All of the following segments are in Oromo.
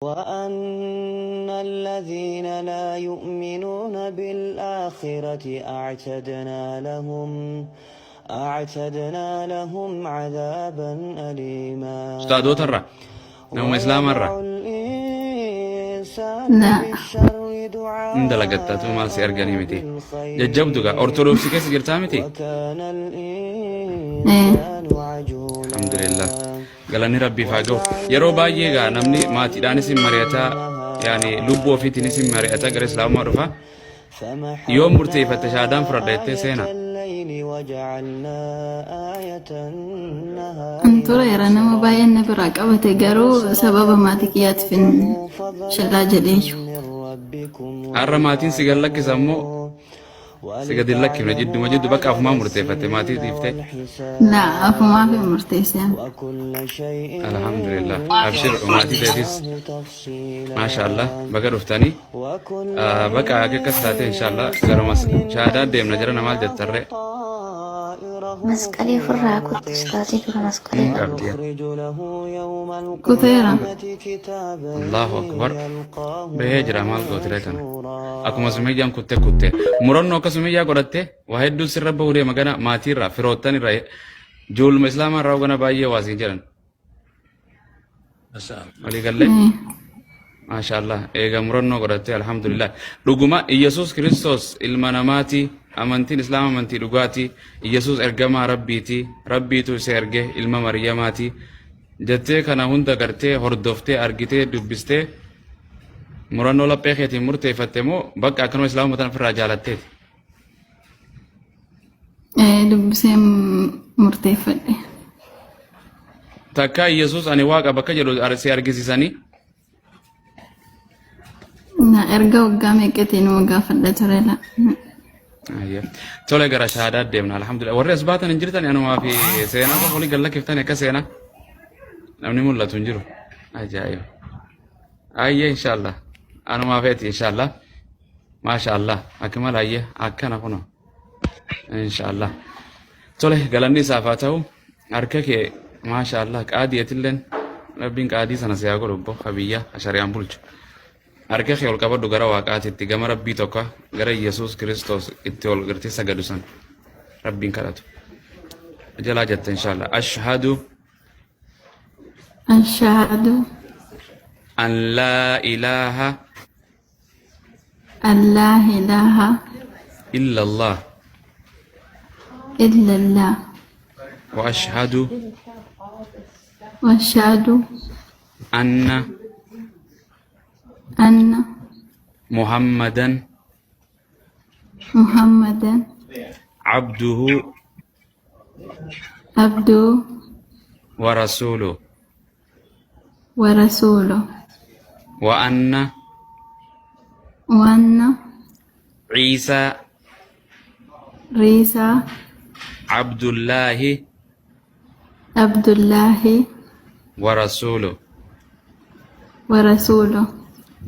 وأن الذين لا يؤمنون بالآخرة أعتدنا لهم عذابا أليما. Ustaadoota irraa, namuma Islaamaa irraa. ويدعو الإنسان La. بالشر Hin dalagattatu maal si دعاءه arganii miti. Jajjabdu gaa بالخير Ortodoksii keessa jirtaa miti? وكان Eh. الإنسان Alhamdulillah. عجولا. Galanni Rabbiif haa ga'u. Yeroo baay'ee gaa namni maatiidhaanis hin mari'ataa, yaani lubbuu ofiitiinis hin mari'ataa gara Islaamummaa dhufa. Yoo murteeffatte shahaadaan fudhadha jettee seena. An tureera, nama baay'een na biraa qabate, garuu sababa maatii kiyyaatiif hin shallaa jedheeyyu. Har'a maatiin si gad lakkisa immoo si gad hin lakkifne, jidduma jiddu bakka afumaa murteeffatte maatii dhiiftee. La, afumaaf hin murteesse. Alhamdulillah. Abshir, maatii teetis maasha Allah baga dhuftanii. Bakka akkas taate inshallah garuma shahaadaa deemna jira, maal jettarree? Masqalii ofirraa kutti, ustaazii, dura masqalii Hin qabdi. Kuteera. Allahu akbar. Bahee jira, maal gootiree kana. Akkuma Sumayyaan kutte kutte. Murannoo akka Sumayyaa godhatte waa hedduun sirra bahuu deema, gana maatiirraa, firoottan irraa, ijoolluma Islaamaa irraa gana baay'ee waa siin jedhan. Walii gallee? Eh. Maasha Allah. Eega murannoo godhatte, alhamdulillah. Dhuguma Iyyasuus Kiristoos ilma namaati. Amantiin Islaama amantii dhugaati. Iyyasuus ergamaa Rabbiiti. Rabbiitu isa erge, ilma Maryamaati. Jettee kana hunda gartee hordoftee, argitee, dubbistee, murannoo laphee keetiin murteeffatte moo bakka akkanuma Islaamuma tana ofirraa jaalatteeti? Eh, dubbisee murteeffadhe. Takka Iyyasuus ani Waaqa bakka jedhu si argisiisanii? Na erga waggaa meeqatiin numa gaafadha ture la. Ayya. Tole, gara shahaadaa deemna, alhamdulillah. Warri as baatan hin jirtan, anumaa fi seenaa qofa olii gad lakkiftani akka seenaa. Namni mul'atu hin jiru. Ajaa'iba. Ayyee, inshallah. Anumaa feeti, inshallah. Maasha Allah. Akka mala, ayyee, akkana kunoo. Inshallah. Tole, galanni isaaf haa ta'u. Harka kee, maasha Allah, qaadiyatilleen Rabbiin qaadii sana si haa godhu obbo Habiyyaa shari'aan bulchu. Harka kee ol qabadhu gara Waaqaatitti, gama Rabbii tokko, gara Yesuus Kiristoos itti ol gartee sagadu san Rabbiin kadhatu. Jalaa jette, inshallah. Ashhadu Ashhadu an laa ilaaha an laa ilaaha illa Allah illallah wa ashhadu wa ashhadu anna anna Muhammadan Muhammadan abduhu abduhu wa rasuluhu wa rasuluhu wa anna wa anna Ciisaa Ciisaa Abdullaahi Abdullaahi wa rasuluhu. wa rasuluhu.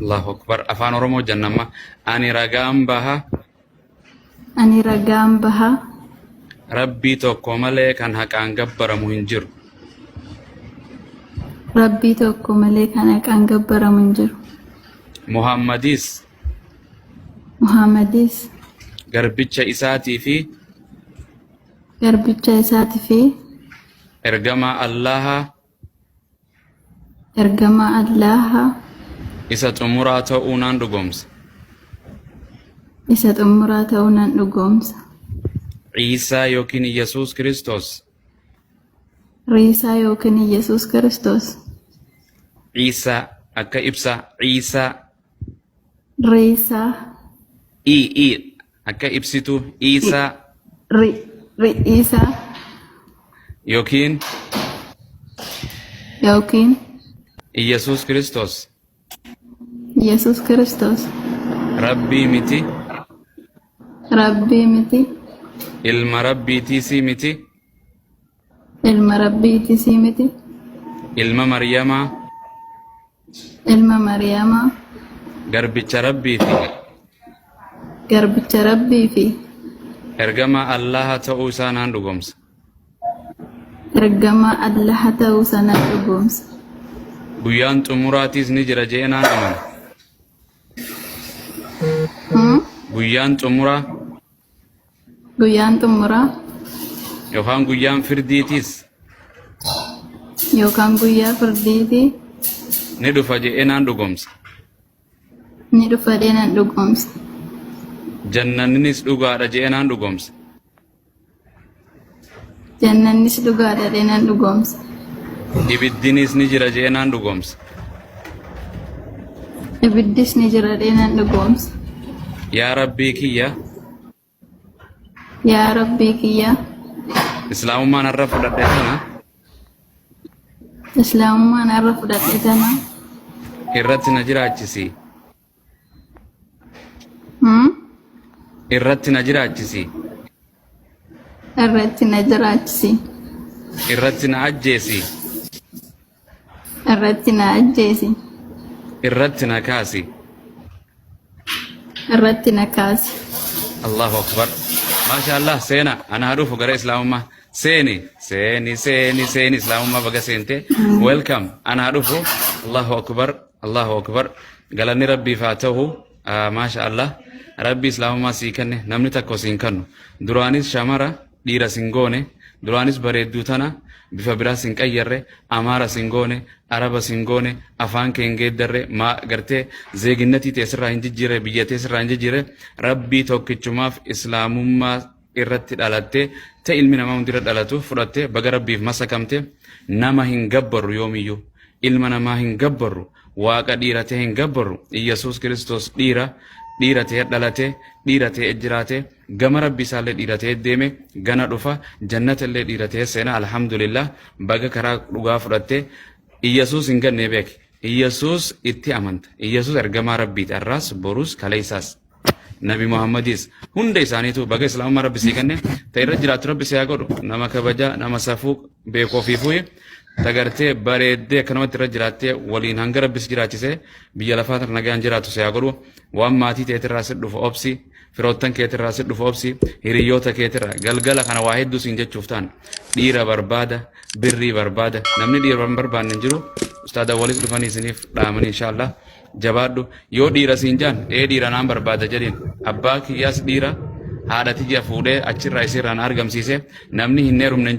Allahu akbar. Afaan Oromoo jennamma. Ani ragaan baha Ani ragaan baha Rabbii tokko malee kan haqaan gabbaramu hin jiru. Rabbii tokko malee kan haqaan gabbaramu hin jiru. Muhammadis Muhammadis garbicha isaatii fi garbicha isaatii fi ergamaa Allaha ergamaa Allaha isa xumuraa ta'uu naan dhugoomsa. isa xumuraa ta'uu nan dhugoomsa. Ciisaa yookiin Yesuus Kiristoos Ciisaa yookiin Yesuus Kiristoos Ciisaa, akka ibsaa, Ciisaa. Ciisaa. I I, akka ibsitu, Iisaa. Ri'iisaa. Yookiin yookiin Yesuus Kiristoos Yesuus Kiristoos Rabbii miti, Rabbii miti, ilma Rabbiitiisii miti, ilma Rabbiitisii miti, ilma Maryamaa, ilma Mariyamaa, garbicha Rabbii fi garbicha Rabbii fi ergamaa Allaha ta'uu isaa naan dhugoomsa. ergamaa Allaha ta'uu sana dhugoomsa. Guyyaan xumuraatiis ni jira je'ee naan amana. Guyyaan xumuraa Guyyaan xumuraa yookaan guyyaan firdiitiis yookaan guyyaa firdiitii ni dhufa je'ee naan dhugoomsa. Ni dhufa jedhee nan dhugoomsa. Jannanninis dhugaadha je'ee naan dhugoomsa. Jannannis dhugaadha jedhee nan dhugoomsa. Ibiddinis ni jira je'ee naan dhugoomsa. Ibiddis ni jira jedhee nan dhugoomsa. Yaa Rabbii kiyya. Yaa Rabbii kiyya. Islaamummaan har'a fudhadhe tana. Islaamummaan har'a fudhadhe tana. Irratti na jiraachisi. Irratti na jiraachisi. Irratti na jiraachisi. Irratti na ajjeesi. Irratti na ajjeesi. Irratti na kaasi. Irratti na kaasi. Allahu akbar. Maasha Allah, seena ana haa dhufu gara islaamummaa. Seeni seeni seeni seeni, islaamummaa baga seente. Welcome, ana haa dhufu. Allahu akbar, Allahu akbar. Galanni Rabbiif haa ta'u. Maasha Allah. Rabbi islaamummaa sii kenne, namni takka siin kennu. Duraanis shamara dhiira sin goone, duraanis bareedduu tana bifa biraa sin qayyarre, Amaara sin goone, Araba sin goone, afaan kee hin geeddarre, maa gartee zeeginnatii ta'e sirraa hin jijjiirre, biyya ta'e sirraa hin jijjiirre. Rabbii tokkichumaaf islaamummaa irratti dhalatte, ta'e ilmi namaa hundira dhalatu fudhatte, baga Rabbiif masakamte. Nama hin gabbarru, yoomiyyuu ilma namaa hin gabbarru, Waaqa dhiira ta'e hin gabbarru. Iyyasuus Kiristoos dhiira, dhiira ta'e dhalate, dhiira ta'e jiraate, gama Rabbi isaallee dhiira ta'e deeme, gana dhufa, jannata illee dhiira ta'e seena. Alhamdulillah, baga karaa dhugaa fudhatte. Iyyasuus hin ganne, beek, Iyyasuus itti amanta. Iyyasuus ergamaa Rabbiiti, arraas, borus, kaleessaas, Nabi Muhammadis, hunda isaaniitu. Baga islaamummaa Rabbi sii kenne. Ta irra jiraattu Rabbi si haa godhu. Nama kabajaa, nama safuu beeku, ofii fuyi tagartee bareeddee akkanumatti irra jiraattee waliin hanga Rabbi si jiraachise biyya lafaa tana nagaan jiraattu si haa godhu. Waan maatii teetirraa si dhufu obsi, firoottan keetirraa si dhufu obsi, hiriyoota keetirraa galgala kana waa hedduu siin jechuuf ta'an. Dhiira barbaada, birrii barbaada, namni dhiira hin barbaanne hin jiru. Ustaada walis dhufanii isiniif dhaamanii, inshaallah. Jabaadhu. Yoo dhiira siin jaan, ee, dhiira naan barbaada jedhiin. Abbaa kiyyaas dhiira, haadha tiyya fuudhee achirraa isiirraa na argamsiise. Namni hin heerumne hin jiru.